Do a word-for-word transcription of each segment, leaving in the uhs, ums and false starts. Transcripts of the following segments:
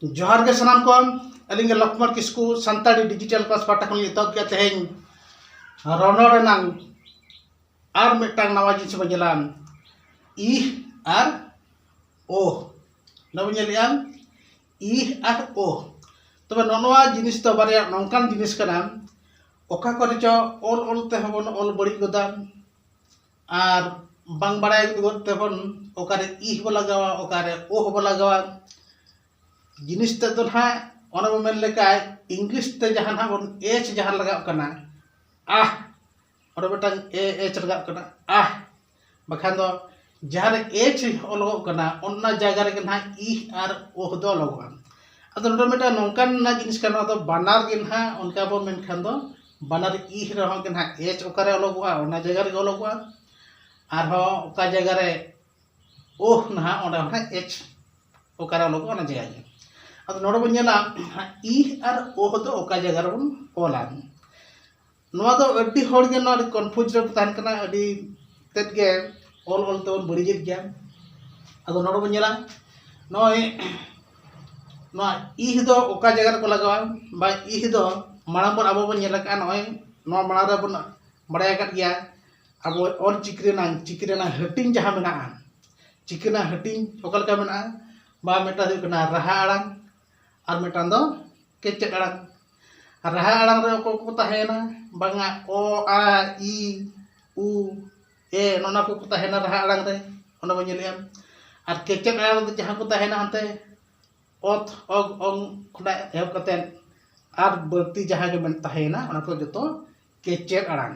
ᱡᱚᱦᱟᱨ ᱜᱮ ᱥᱟᱱᱟᱢ ᱠᱚ᱾ ᱟᱹᱞᱤᱧ ᱜᱮ ᱞᱚᱠᱷᱢᱚᱬ ᱠᱤᱥᱠᱩ, ᱥᱟᱱᱛᱟᱲᱤ ᱰᱤᱡᱤᱴᱟᱞ ᱠᱞᱟᱥ ᱯᱟᱦᱴᱟ ᱠᱷᱚᱱ ᱞᱤᱧ ᱮᱛᱚᱦᱚᱵ ᱠᱮᱫᱟ ᱛᱮᱦᱮᱧ ᱨᱚᱱᱚᱲ ᱨᱮᱱᱟᱝ ᱟᱨ ᱢᱤᱫᱴᱟᱝ ᱱᱟᱣᱟ ᱡᱤᱱᱤᱥ ᱵᱚᱱ ᱧᱮᱞᱟ, ᱤᱦ ᱟᱨ ᱳᱦ᱾ ᱱᱚᱣᱟ ᱵᱚᱱ ᱧᱮᱞᱮᱜᱼᱟ, ᱤᱦ ᱟᱨ ᱳᱦ᱾ ᱛᱚᱵᱮ ᱱᱚᱜᱼᱚ ᱱᱚᱣᱟ ᱡᱤᱱᱤᱥ ᱫᱚ ᱵᱟᱨᱭᱟ ᱱᱚᱝᱠᱟᱱ ᱡᱤᱱᱤᱥ ᱠᱟᱱᱟ, ᱚᱠᱟ ᱠᱚᱨᱮ ᱪᱚ ᱚᱞ ᱚᱞ ᱛᱮᱦᱚᱸ ᱵᱚᱱ ᱚᱞ ᱵᱟᱹᱲᱤᱡ ᱜᱚᱫᱟ, ᱟᱨ ᱵᱟᱝ ᱵᱟᱲᱟᱭ ᱜᱚᱫ ᱛᱮᱵᱚᱱ ᱚᱠᱟᱨᱮ ᱤᱦ ᱵᱚ ᱞᱟᱜᱟᱣᱟ, ᱚᱠᱟᱨᱮ ᱳᱦ ᱵᱚ ᱞᱟᱜᱟᱣᱟ᱾ ᱡᱤᱱᱤᱥ ᱛᱮᱫ ᱫᱚ ᱱᱟᱦᱟᱜ ᱚᱱᱟ ᱵᱚ ᱢᱮᱱ ᱞᱮᱠᱟ, ᱤᱝᱞᱤᱥ ᱛᱮ ᱡᱟᱦᱟᱸ ᱱᱟᱦᱟᱜ ᱵᱚᱱ ᱮᱪ ᱡᱟᱦᱟᱸ ᱞᱟᱜᱟᱜ ᱠᱟᱱᱟ, ᱟᱦ, ᱚᱸᱰᱮ ᱢᱤᱫᱴᱟᱝ ᱮ ᱮᱪ ᱞᱟᱜᱟᱜ ᱠᱟᱱᱟ, ᱟᱦ᱾ ᱵᱟᱠᱷᱟᱱ ᱫᱚ ᱡᱟᱦᱟᱸ ᱨᱮ ᱮᱪ ᱚᱞᱚᱜᱚᱜ ᱠᱟᱱᱟ, ᱚᱱᱟ ᱡᱟᱭᱜᱟ ᱨᱮᱜᱮ ᱱᱟᱦᱟᱜ ᱤᱦ ᱟᱨ ᱳᱦ ᱫᱚ ᱚᱞᱚᱜᱚᱜᱼᱟ᱾ ᱟᱫᱚ ᱱᱚᱰᱮ ᱢᱤᱫᱴᱟᱝ ᱱᱚᱝᱠᱟᱱ ᱨᱮᱱᱟᱜ ᱡᱤᱱᱤᱥ ᱠᱟᱱᱟ, ᱱᱚᱣᱟ ᱫᱚ ᱵᱟᱱᱟᱨ ᱜᱮ ᱱᱟᱦᱟᱜ ᱚᱱᱠᱟ ᱵᱚ ᱢᱮᱱᱠᱷᱟᱱ ᱫᱚ ᱵᱟᱱᱟᱨ ᱤᱦ ᱨᱮᱦᱚᱸ ᱜᱮ ᱱᱟᱦᱟᱜ ᱮᱪ ᱚᱠᱟᱨᱮ ᱚᱞᱚᱜᱚᱜᱼᱟ, ᱚᱱᱟ ᱡᱟᱭᱜᱟ ᱨᱮᱜᱮ ᱚᱞᱚᱜᱚᱜᱼᱟ᱾ ᱟᱨᱦᱚᱸ ᱚᱠᱟ ᱡᱟᱭᱜᱟ ᱨᱮ ᱳᱦ ᱱᱟᱦᱟᱜ, ᱚᱸᱰᱮ ᱦᱚᱸ ᱱᱟᱦᱟᱜ ᱮᱪ ᱚᱠᱟᱨᱮ ᱚᱞᱚᱜᱚᱜᱼᱟ, ᱚᱱᱟ ᱡᱟᱭᱜᱟ ᱜᱮ᱾ ᱟᱫᱚ ᱱᱚᱰᱮ ᱵᱚᱱ ᱧᱮᱞᱟ, ᱤᱦ ᱟᱨ ᱳᱦ ᱫᱚ ᱚᱠᱟ ᱡᱟᱭᱜᱟ ᱨᱮᱵᱚᱱ ᱚᱞᱟ᱾ ᱱᱚᱣᱟ ᱫᱚ ᱟᱹᱰᱤ ᱦᱚᱲ ᱜᱮ ᱱᱚᱣᱟ ᱨᱮ ᱠᱚᱱᱯᱷᱤᱭᱩᱡᱽ ᱨᱮ ᱛᱟᱦᱮᱱ ᱠᱟᱱᱟ, ᱟᱹᱰᱤ ᱛᱮᱫ ᱜᱮ ᱚᱞ ᱚᱞ ᱛᱮᱵᱚᱱ ᱵᱟᱹᱲᱤᱡᱮᱫ ᱜᱮᱭᱟ᱾ ᱟᱫᱚ ᱱᱚᱰᱮ ᱵᱚᱱ ᱧᱮᱞᱟ, ᱱᱚᱜᱼᱚᱭ ᱱᱚᱣᱟ ᱤᱦ ᱫᱚ ᱚᱠᱟ ᱡᱟᱭᱜᱟ ᱨᱮᱠᱚ ᱞᱟᱜᱟᱣᱟ, ᱵᱟ ᱤᱦ ᱫᱚ ᱢᱟᱲᱟᱝ ᱵᱚᱱ ᱟᱵᱚ ᱵᱚᱱ ᱧᱮᱞ ᱟᱠᱟᱫᱼᱟ, ᱱᱚᱜᱼᱚᱭ ᱱᱚᱣᱟ ᱢᱟᱲᱟᱝ ᱨᱮᱵᱚᱱ ᱵᱟᱲᱟᱭ ᱟᱠᱟᱫ ᱜᱮᱭᱟ, ᱟᱵᱚ ᱚᱞ ᱪᱤᱠᱤ ᱨᱮᱱᱟᱜ, ᱪᱤᱠᱤ ᱨᱮᱱᱟᱜ ᱦᱟᱹᱴᱤᱧ ᱡᱟᱦᱟᱸ ᱢᱮᱱᱟᱜᱼᱟ, ᱪᱤᱠᱤ ᱨᱮᱱᱟᱜ ᱦᱟᱹᱴᱤᱧ ᱚᱠᱟ ᱞᱮᱠᱟ ᱢᱮᱱᱟᱜᱼᱟ? ᱵᱟ ᱢᱤᱫᱴᱟᱝ ᱦᱩᱭᱩᱜ ᱠᱟᱱᱟ ᱨᱟᱦᱟ ᱟᱲᱟᱝ, ᱟᱨ ᱢᱤᱫᱴᱟᱝ ᱫᱚ ᱠᱮᱪᱮᱫ ᱟᱲᱟᱝ᱾ ᱨᱟᱦᱟ ᱟᱲᱟᱝ ᱨᱮ ᱚᱠᱚᱭ ᱠᱚᱠᱚ ᱛᱟᱦᱮᱸᱭᱮᱱᱟ? ᱵᱟᱝᱟ, ᱚ, ᱟ, ᱤ, ᱩ, ᱮ, ᱱᱚᱜᱼᱚ ᱱᱚᱣᱟ ᱠᱚᱠᱚ ᱛᱟᱦᱮᱸᱭᱮᱱᱟ ᱨᱟᱦᱟ ᱟᱲᱟᱝ ᱨᱮ, ᱚᱸᱰᱮ ᱵᱚᱱ ᱧᱮᱞᱮᱜᱼᱟ᱾ ᱟᱨ ᱠᱮᱪᱮᱫ ᱟᱲᱟᱝ ᱨᱮᱫᱚ ᱡᱟᱦᱟᱸ ᱠᱚ ᱛᱟᱦᱮᱸᱭᱮᱱᱟ ᱦᱟᱱᱛᱮ ᱚᱛ, ᱚᱜ, ᱚᱝ ᱠᱷᱚᱱᱟᱜ ᱮᱦᱚᱵ ᱠᱟᱛᱮᱫ ᱟᱨ ᱵᱟᱹᱲᱛᱤ ᱡᱟᱦᱟᱸ ᱜᱮ ᱢᱮᱱ ᱛᱟᱦᱮᱸᱭᱮᱱᱟ, ᱚᱱᱟ ᱠᱚ ᱡᱚᱛᱚ ᱠᱮᱪᱮᱫ ᱟᱲᱟᱝ᱾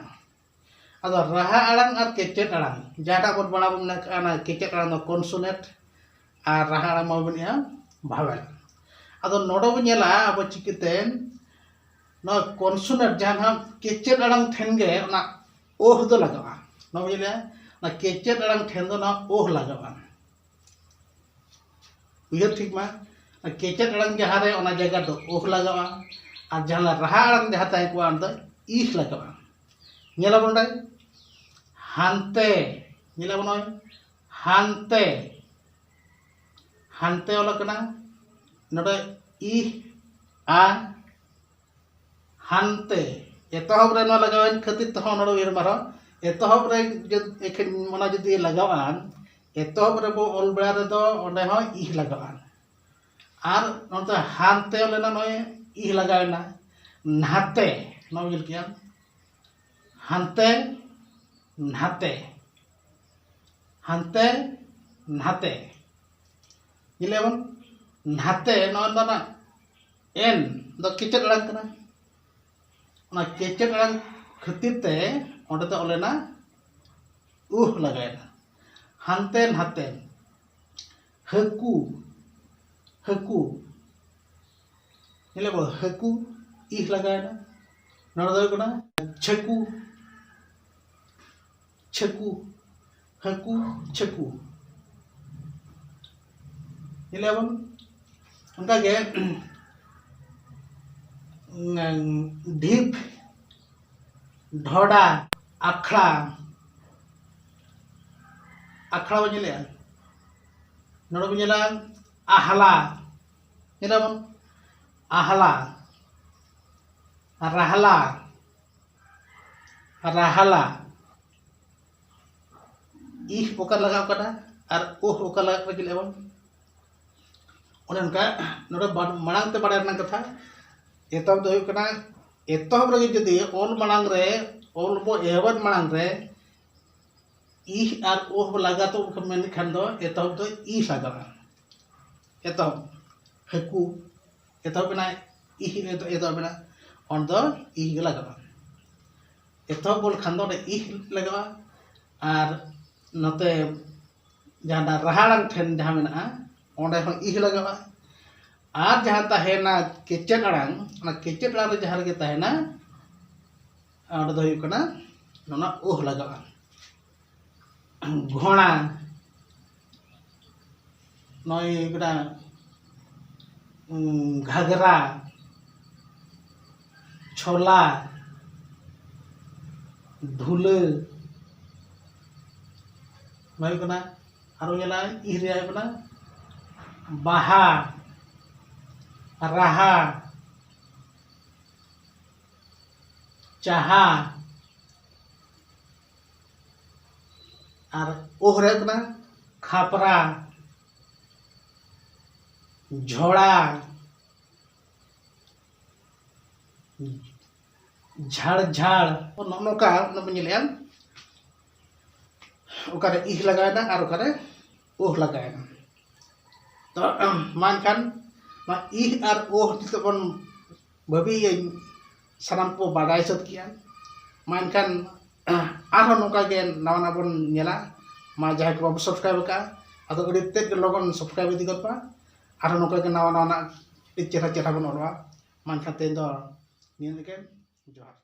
ᱟᱫᱚ ᱨᱟᱦᱟ ᱟᱲᱟᱝ ᱟᱨ ᱠᱮᱪᱮᱫ ᱟᱲᱟᱝ, ᱡᱟᱦᱟᱸᱴᱟᱜ ᱵᱚᱱ ᱵᱟᱲᱟᱭ ᱵᱚᱱ ᱢᱮᱱ ᱠᱟᱜᱼᱟ, ᱚᱱᱟ ᱠᱮᱪᱮᱫ ᱟᱲᱟᱝ ᱫᱚ ᱠᱚᱱᱥᱳᱱᱮᱱᱴ ᱟᱨ ᱨᱟᱦᱟ ᱟᱲᱟᱝ ᱢᱟ ᱢᱮᱱᱮᱜᱼᱟ ᱵᱷᱟᱣᱮᱞ᱾ ᱟᱫᱚ ᱱᱚᱰᱮ ᱵᱚᱱ ᱧᱮᱞᱟ ᱟᱵᱚ ᱪᱤᱠᱤᱛᱮ ᱱᱚᱣᱟ ᱠᱚᱱᱥᱳᱱᱮᱱᱴ ᱡᱟᱦᱟᱸ ᱱᱟᱦᱟᱜ ᱠᱮᱪᱮᱫ ᱟᱲᱟᱝ ᱴᱷᱮᱱ ᱜᱮ ᱚᱱᱟ ᱳᱦ ᱫᱚ ᱞᱟᱜᱟᱜᱼᱟ᱾ ᱱᱚᱣᱟ ᱵᱚᱱ ᱧᱮᱞᱟ, ᱚᱱᱟ ᱠᱮᱪᱮᱫ ᱟᱲᱟᱝ ᱴᱷᱮᱱ ᱫᱚ ᱱᱚᱣᱟ ᱳᱦ ᱞᱟᱜᱟᱜᱼᱟ᱾ ᱩᱭᱦᱟᱹᱨ ᱴᱷᱤᱠ ᱢᱟ, ᱠᱮᱪᱮᱫ ᱟᱲᱟᱝ ᱡᱟᱦᱟᱸ ᱨᱮ, ᱚᱱᱟ ᱡᱟᱭᱜᱟ ᱫᱚ ᱳᱦ ᱞᱟᱜᱟᱜᱼᱟ, ᱟᱨ ᱡᱟᱦᱟᱸ ᱨᱟᱦᱟ ᱟᱲᱟᱝ ᱡᱟᱦᱟᱸ ᱛᱟᱦᱮᱸ ᱠᱚᱜᱼᱟ, ᱚᱱᱟ ᱫᱚ ᱤᱦ ᱞᱟᱜᱟᱜᱼᱟ᱾ ᱧᱮᱞᱟᱵᱚᱱ ᱱᱚᱰᱮ, ᱦᱟᱱᱛᱮ, ᱧᱮᱞᱟᱵᱚᱱ ᱱᱚᱜᱼᱚᱭ, ᱦᱟᱱᱛᱮ, ᱦᱟᱱᱛᱮ ᱚᱞ ᱟᱠᱟᱱᱟ, ᱱᱚᱰᱮ ᱤᱦ ᱟ ᱦᱟᱱᱛᱮ, ᱮᱛᱚᱦᱚᱵ ᱨᱮ ᱱᱚᱣᱟ ᱞᱟᱜᱟᱣᱮᱱ ᱠᱷᱟᱹᱛᱤᱨ ᱛᱮᱦᱚᱸ ᱱᱚᱰᱮ ᱩᱭᱦᱟᱹᱨ ᱢᱟᱨᱚ, ᱮᱛᱚᱦᱚᱵ ᱨᱮ ᱡᱩᱫ-, ᱮᱠᱷᱮᱱ ᱚᱱᱟ ᱡᱩᱫᱤ ᱞᱟᱜᱟᱣᱟᱱ, ᱮᱛᱚᱦᱚᱵ ᱨᱮᱵᱚ ᱚᱞ ᱵᱮᱲᱟ ᱨᱮᱫᱚ ᱚᱸᱰᱮ ᱦᱚᱸ ᱤᱦ ᱞᱟᱜᱟᱣᱟᱱ᱾ ᱟᱨ ᱱᱚᱛᱮ ᱦᱟᱱᱛᱮ ᱚᱞ ᱮᱱᱟ, ᱱᱚᱜᱼᱚᱭ ᱤᱦ ᱞᱟᱜᱟᱣᱮᱱᱟ᱾ ᱱᱟᱛᱮ, ᱱᱚᱣᱟ ᱩᱭᱦᱟᱹᱨ ᱠᱮᱜᱼᱟ, ᱦᱟᱱᱛᱮ ᱱᱟᱛᱮ, ᱦᱟᱱᱛᱮ ᱱᱟᱛᱮ᱾ ᱧᱮᱞᱮᱜᱼᱟ ᱵᱚᱱ, ᱱᱟᱛᱮ, ᱱᱚᱣᱟ ᱫᱚ ᱚᱱᱟ ᱮᱱ ᱫᱚ ᱠᱮᱪᱮᱫ ᱟᱲᱟᱝ ᱠᱟᱱᱟ᱾ ᱚᱱᱟ ᱠᱮᱪᱮᱫ ᱟᱲᱟᱝ ᱠᱷᱟᱹᱛᱤᱨ ᱛᱮ ᱚᱸᱰᱮ ᱫᱚ ᱚᱞᱮᱱᱟ ᱩᱦ ᱞᱟᱜᱟᱣᱮᱱᱟ᱾ ᱦᱟᱱᱛᱮ ᱱᱟᱛᱮ, ᱦᱟᱹᱠᱩ, ᱦᱟᱹᱠᱩ, ᱧᱮᱞᱮ ᱵᱚ, ᱦᱟᱹᱠᱩ, ᱤᱦ ᱞᱟᱜᱟᱣᱮᱱᱟ᱾ ᱱᱚᱰᱮ ᱫᱚ ᱦᱩᱭᱩᱜ ᱠᱟᱱᱟ ᱪᱷᱟᱹᱠᱩ, ᱪᱷᱟᱹᱠᱩ, ᱦᱟᱹᱠᱩ, ᱪᱷᱟᱹᱠᱩ᱾ ᱧᱮᱞᱮᱜᱼᱟ ᱵᱚᱱ ᱚᱱᱠᱟᱜᱮ, ᱰᱷᱤᱯ, ᱰᱷᱚᱰᱟ, ᱟᱠᱷᱲᱟ, ᱟᱠᱷᱲᱟ ᱵᱚᱱ ᱧᱮᱞᱮᱜᱼᱟ᱾ ᱱᱚᱰᱮ ᱵᱚᱱ ᱧᱮᱞᱟ ᱟᱦᱞᱟ, ᱧᱮᱞᱟᱵᱚᱱ ᱟᱦᱞᱟ, ᱨᱟᱦᱞᱟ, ᱨᱟᱦᱞᱟ᱾ ᱤᱦ ᱚᱠᱟ ᱞᱟᱜᱟᱣ ᱠᱟᱱᱟ ᱟᱨ ᱳᱦ ᱚᱠᱟ ᱞᱟᱜᱟᱣ ᱠᱟᱱᱟ, ᱧᱮᱞᱮᱜᱼᱟ ᱵᱚᱱ᱾ ᱚᱱᱮ ᱚᱱᱠᱟ ᱱᱚᱰᱮ ᱵᱟ-, ᱢᱟᱲᱟᱝ ᱛᱮ ᱵᱟᱲᱟᱭ ᱨᱮᱱᱟᱜ ᱠᱟᱛᱷᱟ, ᱮᱛᱚᱦᱚᱵ ᱫᱚ ᱦᱩᱭᱩᱜ ᱠᱟᱱᱟ, ᱮᱛᱚᱦᱚᱵ ᱨᱮᱜᱮ ᱡᱩᱫᱤ ᱚᱞ ᱢᱟᱲᱟᱝ ᱨᱮ, ᱚᱞ ᱵᱚ ᱮᱦᱚᱵᱮᱫ ᱢᱟᱲᱟᱝ ᱨᱮ ᱤᱦ ᱟᱨ ᱳᱦ ᱵᱚ ᱞᱟᱜᱟᱛᱚ ᱢᱮᱱ ᱠᱷᱟᱱ ᱫᱚ ᱮᱛᱚᱦᱚᱵ ᱫᱚ ᱤᱦ ᱞᱟᱜᱟᱜᱼᱟ᱾ ᱮᱛᱚᱦᱚᱵ ᱦᱟᱹᱠᱩ, ᱮᱛᱚᱦᱚᱵ ᱮᱱᱟ ᱤᱦ, ᱮᱛᱚᱦᱚᱵ ᱮᱱᱟ, ᱚᱸᱰᱮ ᱫᱚ ᱤᱦ ᱜᱮ ᱞᱟᱜᱟᱜᱼᱟ᱾ ᱮᱛᱚᱦᱚᱵ ᱵᱚᱞ ᱠᱷᱟᱱ ᱫᱚ ᱚᱸᱰᱮ ᱤᱦ ᱞᱟᱜᱟᱜᱼᱟ᱾ ᱟᱨ ᱱᱚᱛᱮ ᱡᱟᱦᱟᱸ ᱨᱟᱦᱟ ᱟᱲᱟᱝ ᱴᱷᱮᱱ ᱡᱟᱦᱟᱸ ᱢᱮᱱᱟᱜᱼᱟ, ᱚᱸᱰᱮ ᱦᱚᱸ ᱤᱦ ᱞᱟᱜᱟᱜᱼᱟ᱾ ᱟᱨ ᱡᱟᱦᱟᱸ ᱛᱟᱦᱮᱱᱟ ᱠᱮᱪᱮᱫ ᱟᱲᱟᱝ, ᱚᱱᱟ ᱠᱮᱪᱮᱫ ᱟᱲᱟᱝ ᱨᱮ ᱡᱟᱦᱟᱸ ᱨᱮᱜᱮ ᱛᱟᱦᱮᱱᱟ, ᱚᱸᱰᱮ ᱫᱚ ᱦᱩᱭᱩᱜ ᱠᱟᱱᱟ ᱱᱚᱣᱟ ᱳᱦ ᱞᱟᱜᱟᱜᱼᱟ᱾ ᱜᱷᱚᱲᱟ, ᱱᱚᱜᱼᱚᱭ ᱦᱩᱭᱩᱜ ᱠᱟᱱᱟ, ᱩᱸ, ᱜᱷᱟᱜᱽᱨᱟ, ᱪᱷᱳᱞᱟ, ᱫᱷᱩᱞᱟᱹ, ᱱᱚᱣᱟ ᱦᱩᱭᱩᱜ ᱠᱟᱱᱟ᱾ ᱟᱨᱚ ᱧᱮᱞᱟ, ᱤᱦ ᱨᱮᱭᱟᱜ ᱦᱩᱭᱩᱜ ᱠᱟᱱᱟ ᱵᱟᱦᱟ, ᱨᱟᱦᱟ, ᱪᱟᱦᱟ, ᱟᱨ ᱳᱦ ᱨᱮ ᱦᱩᱭᱩᱜ ᱠᱟᱱᱟ ᱠᱷᱟᱯᱨᱟ, ᱡᱷᱚᱲᱟ, ᱡᱷᱟᱲ ᱡᱷᱟᱲ᱾ ᱱᱚᱜᱼᱚ ᱱᱚᱝᱠᱟ ᱚᱱᱟ ᱵᱚᱱ ᱧᱮᱞᱮᱜᱼᱟ, ᱚᱠᱟᱨᱮ ᱤᱦ ᱞᱟᱜᱟᱣᱮᱱᱟ ᱟᱨ ᱚᱠᱟᱨᱮ ᱳᱦ ᱞᱟᱜᱟᱣᱮᱱᱟ᱾ ᱛᱚ ᱢᱟ ᱮᱱᱠᱷᱟᱱ ᱱᱚᱣᱟ ᱤᱦ ᱟᱨ ᱳᱦ ᱱᱤᱛᱚᱜ ᱵᱚᱱ ᱵᱷᱟᱹᱵᱤᱭᱟᱹᱧ ᱥᱟᱱᱟᱢ ᱠᱚ ᱵᱟᱰᱟᱭ ᱥᱟᱹᱛ ᱠᱮᱜᱼᱟ᱾ ᱢᱟ ᱮᱱᱠᱷᱟᱱ ᱟᱨᱦᱚᱸ ᱱᱚᱝᱠᱟ ᱜᱮ ᱱᱟᱣᱟ ᱱᱟᱣᱟ ᱵᱚᱱ ᱧᱮᱞᱟ᱾ ᱢᱟ ᱡᱟᱦᱟᱸᱭ ᱠᱚ ᱵᱟᱵᱚ subscribe ᱟᱠᱟᱫᱼᱟ, ᱟᱫᱚ ᱟᱹᱰᱤ ᱛᱮᱫ ᱜᱮ ᱞᱚᱜᱚᱱ subscribe ᱤᱫᱤ ᱜᱚᱫ ᱯᱮ᱾ ᱟᱨᱦᱚᱸ ᱱᱚᱝᱠᱟ ᱜᱮ ᱱᱟᱣᱟ ᱱᱟᱣᱟᱱᱟᱜ ᱟᱹᱰᱤ ᱪᱮᱦᱨᱟ ᱪᱮᱦᱨᱟ ᱵᱚᱱ ᱚᱞᱚᱜᱼᱟ᱾ ᱢᱟ ᱮᱱᱠᱷᱟᱱ ᱛᱮᱦᱮᱧ ᱫᱚ ᱱᱤᱭᱟᱹ ᱞᱮᱠᱟ, ᱡᱚᱦᱟᱨ᱾